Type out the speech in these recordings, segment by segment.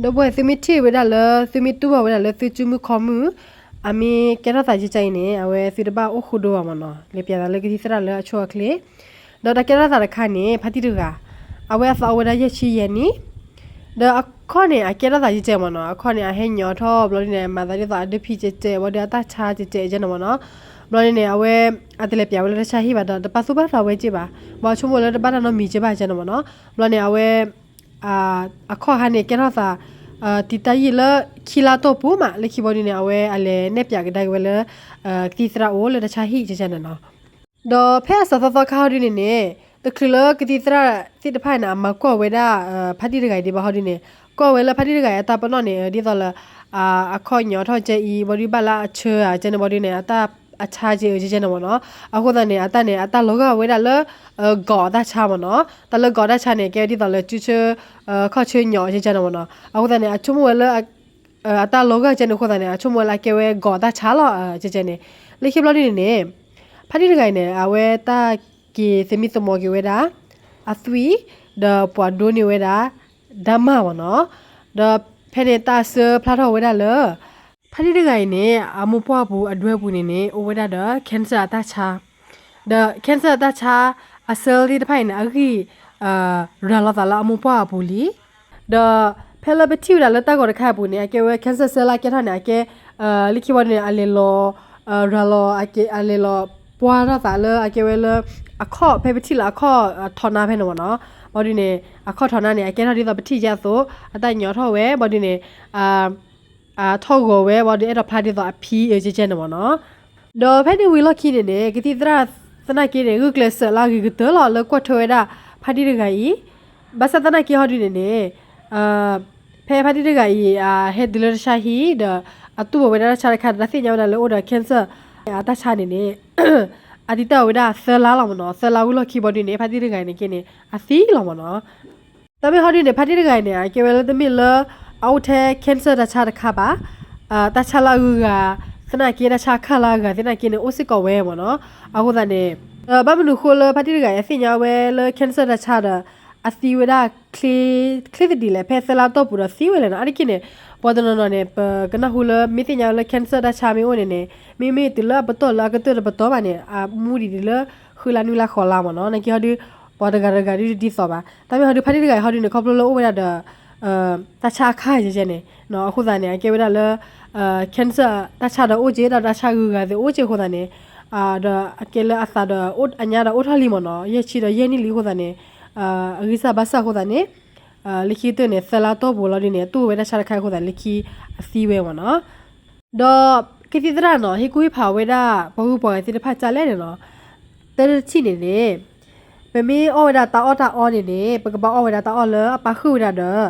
ဒီပုၢ်ဝဲၢ် သုမ့ၢ်ထံၣ်ဝဲဒၣ်လၢ သုမ့ၢ်တူၢ်ဘၣ်ဝဲဒၣ်လၢသုစုမုၢ်ခီမုၢ် အမ့ၢ်ကဲထီၣ်သးယကဲအံၤန့ၣ် အဝဲသုတဘၣ်အိၣ်ဃိဒိဘၣ်မ့ၢ်နီၤ, လဲၤပျးသးလၢကသံၣ်သရၣ်လၢအဆိအချ့, ဒီးတၢ်ကဲထီၣ်သးတခါန့ၣ် ဖါတံၢ်တဂၤ အဝဲအသးအိၣ်ဝဲဒၣ်ယဲၢ်ဆံယဲၢ်နံၣ်, ဒီးအခီၣ်န့ၣ် အကဲထီၣ်သးယကဲမ့ၢ်နီၤ, အခီၣ်န့ၣ် အဟဲညီထီၣ်ဘျီဒ်န့ၣ် မၤသးဒ်သိးအဒၢဖံးကဲကဲ ဘျီဒ်အတၢ်ဆါကဲကဲကဲန့ၣ်မ့ၢ်နီၤ, ဘျီဒ်န့ၣ် အဝဲ အတလဲၤပျးဝဲလၢတၢ်ဆါဟံၣ်ဘၣ်ဒီး တပာ်သူၣ်ပာ်သးဝဲကဲဘၣ်, ဘၣ်ဆိကမိၣ်လၢတဘၣ်တၢ်နီတမံၤကဲဘၣ်ကဲန့ၣ်မ့ၢ်နီၤ, ဘျီန့ၣ် အဝဲ အခီၣ်ဟါန့ၣ် ကဲထီၣ်သး တံာ်တာ်ယံာ်လၢခံလါတီၢ်ပူၤမး လၢခံဘျီဒ်န့ၣ် အဝဲအလဲၤနဲၣ်ပျးကဒါက့ၤဝဲလၢ ကသံၣ်သရၣ်အိၣ်လၢတၢ်ဆါဟံၣ်ကဲကဲန့ၣ်နီၤ, ဒီးဖဲအစးသီသီခါဟီဒ်န့ၣ်န့ၣ် တချုးလၢကသံၣ်သရၣ်သ့ၣ်တဖၣ်န့ၣ် အမၤကွၢ်ဝဲဒၣ် ဖါတံၢ်တဂၤအံၤဒံးဘၣ်ဟီဒ်န့ၣ် ကွၢ်ဝဲလၢဖါတံၢ်တဂၤအံၤအတၢ်ပနီၣ်န့ၣ် ဒ်သိးလၢ အခီၣ်ညီထီၣ်ကဲအံၤ ဘျီဒ်ဘၣ်လၢအဆၢဧါကဲန့ၣ်ဘျီဒ်န့ၣ် အတၢ်အဆါကဲအံၤကဲကဲန့ၣ်မ့ၢ်နီၤ, အဃိသတးန့ၣ် အတၢ်န့ၣ် အတၢ်လီၤဂာ်ဝဲဒၣ်လၢ ဂီၤအတၢ်ဆါမ့ၢ်နီၤ, တၢ်လၢဂီၤအတၢ်ဆါန့ၣ် ကဲဒ်သိးလၢစုဆၢ ခီၣ်ဆၢညီကဲကဲန့ၣ်မ့ၢ်နီၤ, အဃိသတးန့ၣ် အဆိကမိၣ်ဝဲလၢ အတၢ်လီၤဂာ်ကဲန့ၣ်အဃိသတးန့ၣ် အဆိကမိၣ်ဝဲလၢအကဲဝဲဂီၤအတၢ်ဆါလီၤ ကဲကဲန့ၣ်, လၢခံဘျီဒ်န့ၣ်န့ၣ် ဖါတံၢ်တဂၤအံၤန့ၣ် အဝဲတၢ်က့ၤသမံသမိးက့ၤဝဲဒၣ် အသွံၣ် ဒီးပှၤဒိးန့ၢ်ဝဲဒၣ် ဓာတ်မှန် မ့ၢ်နီၤ, ဒီးဖဲန့ၣ်တၢ်အဆၢဖျါထီၣ်ဝဲဒၣ်လၢ ဖါတံၢ်တဂၤအံၤန့ၣ် အမိၢ်ပှၢ်အပူၤအဒွဲပူၤန့ၣ်န့ၣ် အိၣ်ဝဲဒၣ်ဒီး cancer အတၢ်ဆါ, ဒီး cancer အတၢ်ဆါ အဆၢသ့ၣ်တဖၣ်အံၤန့ၣ် အဂံၢ် ရၤလီၤသးလၢအမိၢ်ပှၢ်အပူၤလံ, ဒီးဖဲလၢပထံၣ်ဝဲဒၣ်လၢတၢ်ဂီၤတခါအပူၤန့ၣ် အကဲဝဲ cancer cell လၢအကဲထီၣ်န့ၣ် အကဲ လၢခံဘျီဒ်န့ၣ် အလဲၤလီၤ ရၤလီၤ အလဲၤလီၤပှၢ်ထီၣ်သးလၢအကဲဝဲလၢ အခီၣ် ဖဲပထံၣ်လၢအခီၣ်ထီးနါဖဲန့ၣ်မ့ၢ်နီၤ, ဘျီဒ်န့ၣ် အခီၣ်ထီးနါန့ၣ် အကဲထီၣ်ဒ်သိးပထံၣ်ယဲအသိး အတၢ်ညီထီၣ်ဝဲ ဘျီဒ်န့ၣ် ထီၣ်ဂီၤဝဲ ဘျီဒ်အဲၣ်ဒိးဖျါဒ်သိးအဖံအကဲကဲန့ၣ်မ့ၢ်နီၤ, ဒီးဖဲန့ၣ်ဝံၤလီၢ်ခံန့ၣ်န့ၣ် ကသံၣ်သရၣ်သနာ်က့န့ၣ် ဂုာ်ကျဲးစၢးလၢအဂ့ၤကတၢၢ်လီၤ လၢကွၢ်ထွဲဝဲဒၣ် ဖါတံၢ်တဂၤအံၤ, ဘၣ်ဆၣ်သနာ်က့ဟီဒ်န့ၣ်န့ၣ် ဖဲဖါတံၢ်တဂၤအံၤ အဟဲတုၤလၢတၢ်ဆါဟံၣ်ဒီး အတူၢ်ဘၣ်ဝဲဒၣ်တၢ်ဆါတခါဒီး တၢ်သ့ၣ်ညါဝဲဒၣ်လၢအိၣ်ဒီး cancer အတၢ်ဆါန့ၣ်န့ၣ် အတံာ်တာ်ဝဲဒၣ်သၢလါလီၤမ့ၢ်နီၤ, သၢလါဝံၤလီၢ်ခံဘျီဒ်န့ၣ် ဖါတံၢ်တဂၤအံၤန့ၣ်က့န့ၣ် အသံလီၤမ့ၢ်နီၤ. တၢ်မ့ၢ်ဟီဒ်န့ၣ် ဖါတံၢ်တဂၤအံၤန့ၣ် အကဲဝဲလၢတမ့ၢ်လၢ အအိၣ်ထဲ cancer တၢ်ဆါတခါဘၣ်, တၢ်ဆါလၢအဂုၤအဂၤ သနာ်က့ တၢ်ဆါခၣ်လၢအဂၤသနာ်က့န့ၣ် အိၣ်စ့ၢ်ကီးဝဲမ့ၢ်နီၤ. အဃိသတးန့ၣ် ဘၣ်မနုၤအဃိလၢဖါတံၢ်တဂၤအံၤ အသ့ၣ်ညါဝဲလၢ cancer တၢ်ဆါဒီး အသံဝဲဒၣ် ချ့ ချ့သဒံးလဲၣ် ဖဲသၢလါတီၢ်ပူၤဒီးသံဝဲလဲၣ်နီၤ. အါတက့ၢ်န့ၣ် ပှၤတနီၤနီၤန့ၣ် ပကနၢ်ဟူလၢ မ့ၢ်သ့ၣ်ညါလၢ cancer တၢ်ဆါမ့ၢ်အိၣ်န့ၣ်န့ၣ် မ့မ့ၢ်တုၤလၢအပတီၢ်လၢအကတၢၢ်တပတီၢ်ဘၣ်န့ၣ် အမူဒံးဒံးလၢ ဃုလါနွံလါဃိးလါမ့ၢ်နီၤ. နာ်က့ဟီဒု ပှၤတဂၤတဂၤဒုးတဒ်သိးဘၣ်. တၢ်မ့ၢ်ဟီဒု ဖါတံၢ်တဂၤအံၤဟီဒုန့ၣ် ခီဖျိလၢအိၣ်ဝဲဒၣ်ဒီး တၢ်ဆါအခါယဲယဲန့ၣ် အဃိသတးန့ၣ် အကဲဝဲဒၣ်လၢ cancer တၢ်ဆါဒီးအိၣ်က့ၤ ဒီးတၢ်ဆါဂုၤဂၤသ့ၣ်အိၣ်က့ၤအဃိသတးန့ၣ် ဒီးအကဲလၢအသးဒီးအညါဒီးအိၣ်ထီၣ်လံမ့ၢ်နီၤ, ယဲၢ်ဆံဒီးယဲၢ်နံၣ်လံအဃိသတးန့ၣ် အဂံၢ်စၢ်ဘါစၢ်အဃိသတးန့ၣ် လၢခံကတၢၢ်န့ၣ် သၢလါတီၢ်ပူၤလီၤဒုန့ၣ် အတူၢ်ဝဲဒၣ်ဆါတခါအဃိသတး လၢခံအသံဝဲမ့ၢ်နီၤ. ဒီးကသံၣ်သရၣ်နီၤ ဟ့ၣ်ကူၣ်ဟ့ၣ်ဖးဝဲဒၣ် ပှၤဂုၤပှၤဂၤသ့ၣ်တဖၣ်ကၢ်လဲၣ်န့ၣ်နီၤ, တၢ်တထံၣ်န့ၣ်န့ၣ် ပမ့ၢ်အီၣ်ဝဲဒၣ်တၢ်အီၣ်တၢ်အီန့ၣ်န့ၣ် ပကဘၣ်အီၣ်ဝဲဒၣ်တၢ်အီၣ်လၢအပာ်ဃုာ်ဝဲဒၣ်ဒီး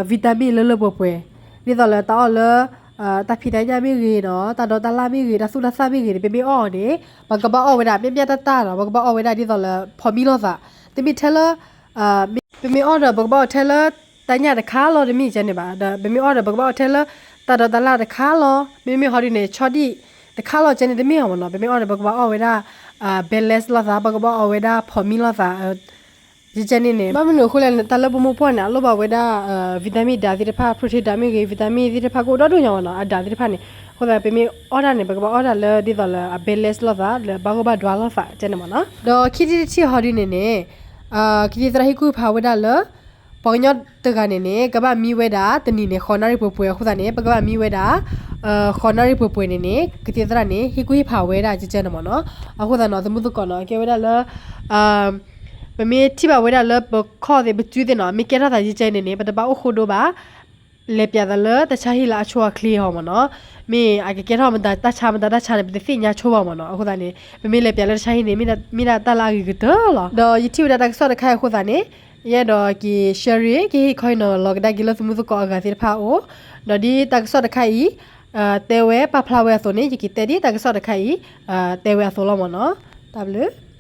vitamin လၢလၢပှဲၤပှဲၤ, ဒ်သိးလၢတၢ်အီၣ်လၢ တၢ်ဖံးတၢ်ညၣ်မ့ၢ်ဂ့ၤနီၤ, တၢ်ဒီတၢ်လၣ်မ့ၢ်ဂ့ၤ တၢ်သူၣ်တၢ်သၣ်မ့ၢ်ဂ့ၤန့ၣ် ပမ့ၢ်အီၣ်အီၤန့ၣ် ပကဘၣ်အီၣ်ဝဲဒၣ် မ့ၢ်မ့ၢ်တၢ်တၢ်နီၤ ပကဘၣ်အီၣ်ဝဲဒၣ်ဒ်သိးလၢ ဖီမံလိာ်သး, တမ့ၢ်ထဲလၢ ပမ့ၢ်အီၣ်ဒီး ပကဘၣ်အီၣ်ထဲလၢ တၢ်ညၣ်တခါလီၤတမ့ၢ်ကဲန့ၣ်ဘၣ်, ဒီးပမ့ၢ်အီၣ်ဒီး ပကဘၣ်အီၣ်ထဲလၢ တၢ်ဒီတၢ်လၣ်တခါလီၤ, မ့မ့ၢ်ဟီဒုန့ၣ် ဆီဒံၣ်တခါလီၤကဲန့ၣ်တမ့ၢ်အီၤမ့ၢ်နီၤ, ပမ့ၢ်အီၣ်ဒီး ပကဘၣ်အီၣ်ဝဲဒၣ် balance လိာ်သး, ပကဘၣ်အီၣ်ဝဲဒၣ်ဖီမံလိာ်သး ကဲန့ၣ်န့ၣ် ဘၣ်မနုၤအဃိလဲၣ်န့ၣ် တၢ်လၢပမိၢ်ပှၢ်န့ၣ် အလိၣ်ဘၣ်ဝဲဒၣ် vitamin ဒၣ်သ့ၣ်တဖၣ် protein ဒၣ်မ့ၢ်ဂ့ၤ vitamin သ့ၣ်တဖၣ်ကအိၣ်ဒီဒိၣ်ညါမ့ၢ်နီၤ, အဒၣ်သ့ၣ်တဖၣ်န့ၣ်, အဃိသတး ပမ့ၢ်အီၣ်တၢ်န့ၣ် ပကဘၣ်အီၣ်တၢ်လၢဒ်သိးလၢအ balance လိာ်သး လၢဘၣ်ဂိၣ်ဘၣ်ဒွါလိာ်သးကဲန့ၣ်မ့ၢ်နီၤ. ဒီးခံထံၣ်တထံၣ်ဟီဒုန့ၣ်န့ၣ် ကသံၣ်သရၣ်ဟ့ၣ်ကူၣ်ဖးဝဲဒၣ်လၢ ပှၤကညီတဂၤန့ၣ်န့ၣ် ကဘၣ်မံဝဲဒၣ်တနံၤန့ၣ် ဃိးနၣ်ရံၣ်ပှဲၤပှဲၤအဃိသတးန့ၣ် ပကဘၣ်မံဝဲဒၣ် ဃိးနၣ်ရံၣ်ပှဲၤပှဲၤန့ၣ်န့ၣ် ကသံၣ်သရၣ်န့ၣ် ဟ့ၣ်ကူၣ်ဟ့ၣ်ဖးဝဲဒၣ်ကဲန့ၣ်မ့ၢ်နီၤ. အဃိသတးနီၤ သမူသကိးနီၤ အကဲဝဲဒၣ်လၢ ပမ့ၢ်ထံၣ်ဘၣ်ဝဲဒၣ်လၢပခီၣ်သ့ၣ်ပစုသ့ၣ်နီၤ မ့ၢ်ကဲထီၣ်သးကဲန့ၣ်န့ၣ် ပတဘၣ်အိၣ်ဃိဒိဘၣ်, လဲၤပျးသးလၢတၢ်ဆါဟံၣ်လၢအဆိအချ့အီၤမ့ၢ်နီၤ. မ့ၢ်အကကဲထီၣ်မတၤတၢ်ဆါမတၤတၢ်ဆါန့ၣ် ပတသ့ၣ်ညါဆိဘၣ်မ့ၢ်နီၤ. အဃိသတးန့ၣ် ပမ့ၢ်လဲၤပျးလၢတၢ်ဆါဟံၣ်န့ၣ် မ့ၢ်ဒၣ်တၢ်လၢအဂ့ၤကတၢၢ်လီၤ. ဒီးယထံၣ်ဝဲဒၣ်တၢ်ကစီၣ်တခါအံၤအဃိသတးန့ၣ် ယအဲၣ်ဒိးက့ၤ share ကဟ့ၣ်ခီဟံးနီၤလီၤကဒါက့ၤလၢသမူသကိးအဂၤသ့ၣ်တဖၣ်အအိၣ်, ဒီးဒ်တၢ်ကစီၣ်တခါအံၤ တဲဝဲပာ်ဖျါဝဲအသိးန့ၣ် ယက့ၤတဲဒ်တၢ်ကစီၣ်တခါအံၤ တဲဝဲအသိးလီၤမ့ၢ်နီၤ. တၢ်ဘျုး